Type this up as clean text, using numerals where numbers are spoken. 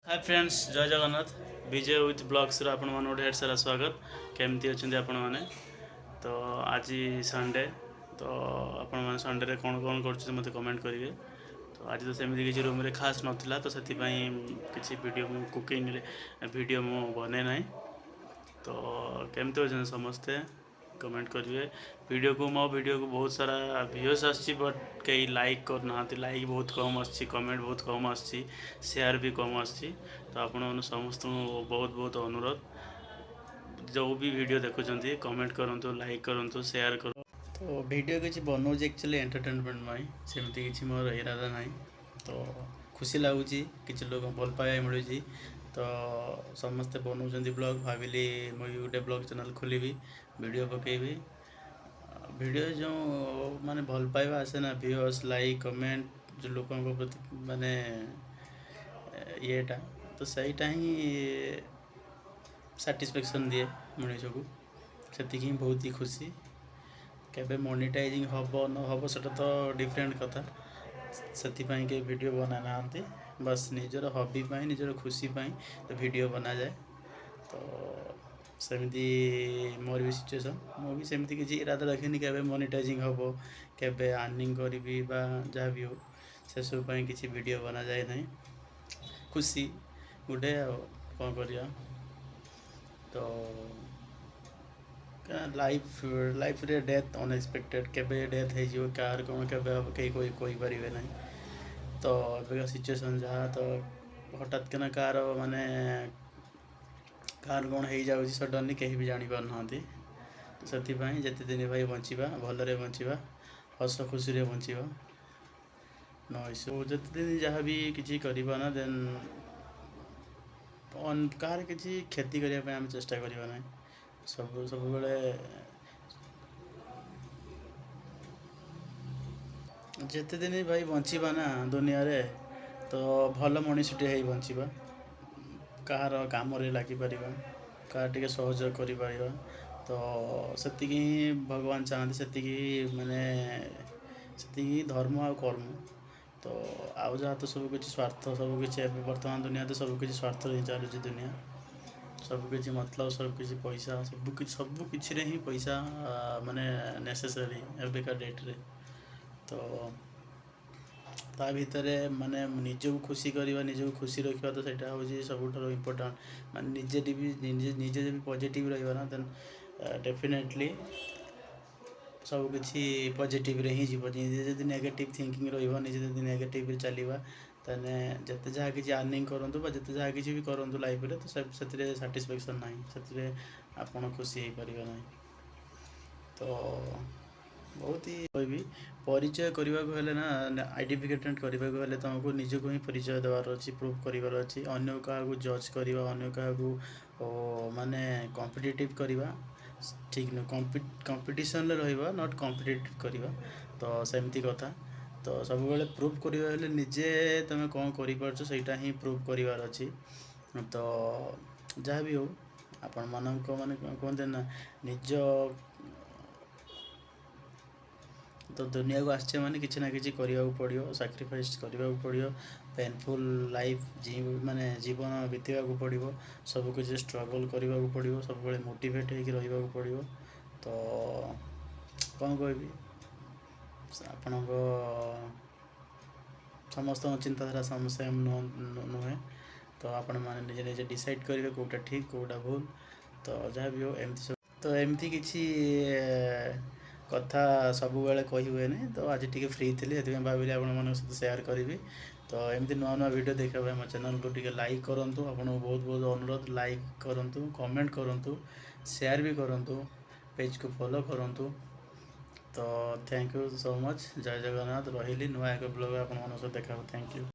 ହାଏ friends, ଜୟ Jagannath. Bijay with ବ୍ଲଗ୍ସର ଆପଣମାନଙ୍କୁ ଢେର ସାରା ସ୍ୱାଗତ। କେମିତି ଅଛନ୍ତି ଆପଣମାନେ? ତ ଆଜି ସଣ୍ଡେ। ତ ଆପଣମାନେ ସଣ୍ଡେରେ କ'ଣ କ'ଣ କରୁଛନ୍ତି, ମୋତେ କମେଣ୍ଟ କରିବେ। ତ ଆଜି ତ ସେମିତି କିଛି ରୁମ୍ରେ ଖାସ୍ ନଥିଲା, ତ ସେଥିପାଇଁ କିଛି ଭିଡ଼ିଓ ମୁଁ କୁକିଂରେ ଭିଡ଼ିଓ ମୁଁ ବନେଇ ନାହିଁ। ତ କେମିତି ଅଛନ୍ତି ସମସ୍ତେ, କମେଣ୍ଟ କରିବେ ଭିଡ଼ିଓକୁ। ମୋ ଭିଡ଼ିଓକୁ ବହୁତ ସାରା ଭ୍ୟୁଜ୍ ଆସୁଛି, ବଟ୍ କେହି ଲାଇକ୍ କରୁନାହାନ୍ତି। ଲାଇକ୍ ବହୁତ କମ୍ ଆସୁଛି, କମେଣ୍ଟ ବହୁତ କମ୍ ଆସୁଛି, ସେୟାର ବି କମ୍ ଆସୁଛି। ତ ଆପଣମାନଙ୍କୁ ସମସ୍ତଙ୍କୁ ବହୁତ ବହୁତ ଅନୁରୋଧ, ଯେଉଁ ବି ଭିଡ଼ିଓ ଦେଖୁଛନ୍ତି, କମେଣ୍ଟ କରନ୍ତୁ, ଲାଇକ୍ କରନ୍ତୁ, ସେୟାର କରନ୍ତୁ। ତ ଭିଡ଼ିଓ କିଛି ବନଉଛି ଆକ୍ଚୁଆଲି ଏଣ୍ଟରଟେନମେଣ୍ଟ ପାଇଁ, ସେମିତି କିଛି ମୋର ଇରାଦା ନାହିଁ। ତ ଖୁସି ଲାଗୁଛି, କିଛି ଲୋକ ଭଲ ପାଇବା ମିଳୁଛି। ତ ସମସ୍ତେ ବନଉଛନ୍ତି ବ୍ଲଗ୍, ଭାବିଲି ମୁଁ ବି ଗୋଟେ ବ୍ଲଗ୍ ଚ୍ୟାନେଲ୍ ଖୋଲିବି, ଭିଡ଼ିଓ ପକାଇବି। ଭିଡ଼ିଓ ଯେଉଁ ମାନେ ଭଲ ପାଇବା ଆସେ ନା, ଭ୍ୟୁଅର୍ସ, ଲାଇକ୍, କମେଣ୍ଟ, ଯେଉଁ ଲୋକଙ୍କ ପ୍ରତି ମାନେ ଇଏଟା, ତ ସେଇଟା ହିଁ ସାଟିସ୍ଫ୍ୟାକ୍ସନ୍ ଦିଏ ମଣିଷକୁ। ସେତିକି ହିଁ ବହୁତ ହି ଖୁସି। କେବେ ମନିଟାଇଜିଂ ହେବ ନ ହେବ, ସେଟା ତ ଡିଫରେଣ୍ଟ କଥା। ସେଥିପାଇଁ କେହି ଭିଡ଼ିଓ ବନା ନାହାନ୍ତି। ବାସ୍ ନିଜର ହବି ପାଇଁ, ନିଜର ଖୁସି ପାଇଁ ତ ଭିଡ଼ିଓ ବନାଯାଏ। ତ ସେମିତି ମୋର ବି ସିଚୁଏସନ୍। ମୁଁ ବି ସେମିତି କିଛି ଇରାଦା ରଖିନି, କେବେ ମନିଟାଇଜିଂ ହେବ, କେବେ ଆର୍ନିଂ କରିବି ବା ଯାହା ବି ହଉ, ସେସବୁ ପାଇଁ କିଛି ଭିଡ଼ିଓ ବନାଯାଏ ନାହିଁ। ଖୁସି ଗୋଟେ, ଆଉ କ'ଣ କରିବା? ତ ଲାଇଫ୍ରେ ଡେଥ୍ ଅନଏକ୍ସପେକ୍ଟେଡ଼। କେବେ ଡେଥ୍ ହେଇଯିବ, କାହାର କ'ଣ କେବେ ହେବ, କେହି କହିପାରିବେ ନାହିଁ। ତ ଏବେକା ସିଚୁଏସନ୍ ଯାହା, ତ ହଠାତ୍ କିନା କାହାର ମାନେ କାହାର କ'ଣ ହେଇଯାଉଛି ସଡ଼ନଲି, କେହି ବି ଜାଣିପାରୁନାହାନ୍ତି। ତ ସେଥିପାଇଁ ଯେତେ ଦିନ ଭାଇ ବଞ୍ଚିବା, ଭଲରେ ବଞ୍ଚିବା, ହସ ଖୁସିରେ ବଞ୍ଚିବା, ନ ଇସ୍ୟୁ। ଯେତେ ଦିନ ଯାହା ବି କିଛି କରିବା ନା, ଦେନ୍ କାହାର କିଛି କ୍ଷତି କରିବା ପାଇଁ ଆମେ ଚେଷ୍ଟା କରିବା ନାହିଁ। ସବୁବେଳେ ଯେତେ ଦିନ ଭାଇ ବଞ୍ଚିବା ନା ଦୁନିଆରେ, ତ ଭଲ ମଣିଷଟିଏ ହେଇ ବଞ୍ଚିବା, କାହାର କାମରେ ଲାଗିପାରିବା, କାହାର ଟିକେ ସହଯୋଗ କରିପାରିବା, ତ ସେତିକି ହିଁ ଭଗବାନ ଚାହାନ୍ତି। ସେତିକି ମାନେ ସେତିକି ହିଁ ଧର୍ମ ଆଉ କର୍ମ। ତ ଆଉ ଯାହା ତ ସବୁ କିଛି ସ୍ୱାର୍ଥ, ସବୁ କିଛି। ଏବେ ବର୍ତ୍ତମାନ ଦୁନିଆ ତ ସବୁ କିଛି ସ୍ୱାର୍ଥରେ ହିଁ ଚାଲୁଛି ଦୁନିଆ। ସବୁ କିଛି ମତଲବ, ସବୁ କିଛି ପଇସା, ସବୁ କିଛି, ସବୁ କିଛିରେ ହିଁ ପଇସା ମାନେ ନେସେସରୀ ଏବେକା ଡେଟ୍ରେ। ତ ତା ଭିତରେ ମାନେ ନିଜକୁ ଖୁସି କରିବା, ନିଜକୁ ଖୁସି ରଖିବା, ତ ସେଇଟା ହେଉଛି ସବୁଠାରୁ ଇମ୍ପୋର୍ଟାଣ୍ଟ। ମାନେ ନିଜେ ବି ନିଜେ ଯଦି ପଜିଟିଭ୍ ରହିବ ନା, ଦେନ୍ ଡେଫିନେଟଲି ସବୁକିଛି ପଜିଟିଭ୍ରେ ହିଁ ଯିବ। ନିଜେ ଯଦି ନେଗେଟିଭ୍ ଥିଙ୍କିଂ ରହିବ, ନିଜେ ଯଦି ନେଗେଟିଭ୍ରେ ଚାଲିବା, ତାହେଲେ ଯେତେ ଯାହା କିଛି ଆର୍ନିଂ କରନ୍ତୁ ବା ଯେତେ ଯାହା କିଛି ବି କରନ୍ତୁ ଲାଇଫ୍ରେ, ତ ସେଥିରେ ସାଟିସ୍ଫ୍ୟାକ୍ସନ୍ ନାହିଁ, ସେଥିରେ ଆପଣ ଖୁସି ହେଇପାରିବେ ନାହିଁ। ତ ବହୁତ ହି କହିବି, ପରିଚୟ କରିବାକୁ ହେଲେ ନା, ଆଇଡେଣ୍ଟିଫିକେସନ୍ କରିବାକୁ ହେଲେ ତୁମକୁ ନିଜକୁ ହିଁ ପରିଚୟ ଦେବାର ଅଛି, ପ୍ରୁଭ୍ କରିବାର ଅଛି। ଅନ୍ୟ କାହାକୁ ଜଜ୍ କରିବା, ଅନ୍ୟ କାହାକୁ ମାନେ କମ୍ପିଟେଟିଭ୍ କରିବା ଠିକ୍ ନୁହେଁ। କମ୍ପିଟିସନ୍ରେ ରହିବା, not competitive କରିବା। ତ ସେମିତି କଥା। ତ ସବୁବେଳେ ପ୍ରୁଭ୍ କରିବା ହେଲେ ନିଜେ ତୁମେ କ'ଣ କରିପାରୁଛ, ସେଇଟା ହିଁ ପ୍ରୁଭ୍ କରିବାର ଅଛି। ତ ଯାହା ବି ହଉ, ଆପଣମାନଙ୍କ ମାନେ କ'ଣ କୁହନ୍ତି ନା, ନିଜ ତ ଦୁନିଆକୁ ଆସିଛେ ମାନେ କିଛି ନା କିଛି କରିବାକୁ ପଡ଼ିବ, ସାକ୍ରିଫାଇସ୍ କରିବାକୁ ପଡ଼ିବ, ପେନଫୁଲ୍ ଲାଇଫ୍ ମାନେ ଜୀବନ ବିତେଇବାକୁ ପଡ଼ିବ, ସବୁକିଛି ଷ୍ଟ୍ରଗଲ୍ କରିବାକୁ ପଡ଼ିବ, ସବୁବେଳେ ମୋଟିଭେଟ୍ ହେଇକି ରହିବାକୁ ପଡ଼ିବ। ତ କ'ଣ କହିବି, ଆପଣଙ୍କ ସମସ୍ତଙ୍କ ଚିନ୍ତାଧାରା ସେମ୍ ନୁହେଁ। ତ ଆପଣମାନେ ନିଜେ ନିଜେ ଡିସାଇଡ଼୍ କରିବେ କେଉଁଟା ଠିକ୍, କେଉଁଟା ଭୁଲ। ତ ଯାହା ବି ହଉ, ଏମିତି ସବୁ। ତ ଏମିତି କିଛି କଥା ସବୁବେଳେ କହି ହୁଏନି। ତ ଆଜି ଟିକେ ଫ୍ରି ଥିଲି, ସେଥିପାଇଁ ଭାବିଲି ଆପଣମାନଙ୍କ ସହିତ ସେୟାର କରିବି। ତ ଏମିତି ନୂଆ ନୂଆ ଭିଡ଼ିଓ ଦେଖିବା ପାଇଁ ମୋ ଚ୍ୟାନେଲକୁ ଟିକେ ଲାଇକ୍ କରନ୍ତୁ। ଆପଣଙ୍କୁ ବହୁତ ବହୁତ ଅନୁରୋଧ, ଲାଇକ୍ କରନ୍ତୁ, କମେଣ୍ଟ କରନ୍ତୁ, ସେୟାର ବି କରନ୍ତୁ, ପେଜ୍କୁ ଫଲୋ କରନ୍ତୁ। ତ thank you so much. ଜୟ ଜଗନ୍ନାଥ। ରହିଲି, ନୂଆ ଏକ ବ୍ଲଗ୍ ଆପଣମାନଙ୍କ ସହିତ ଦେଖା ହେବ। Thank you.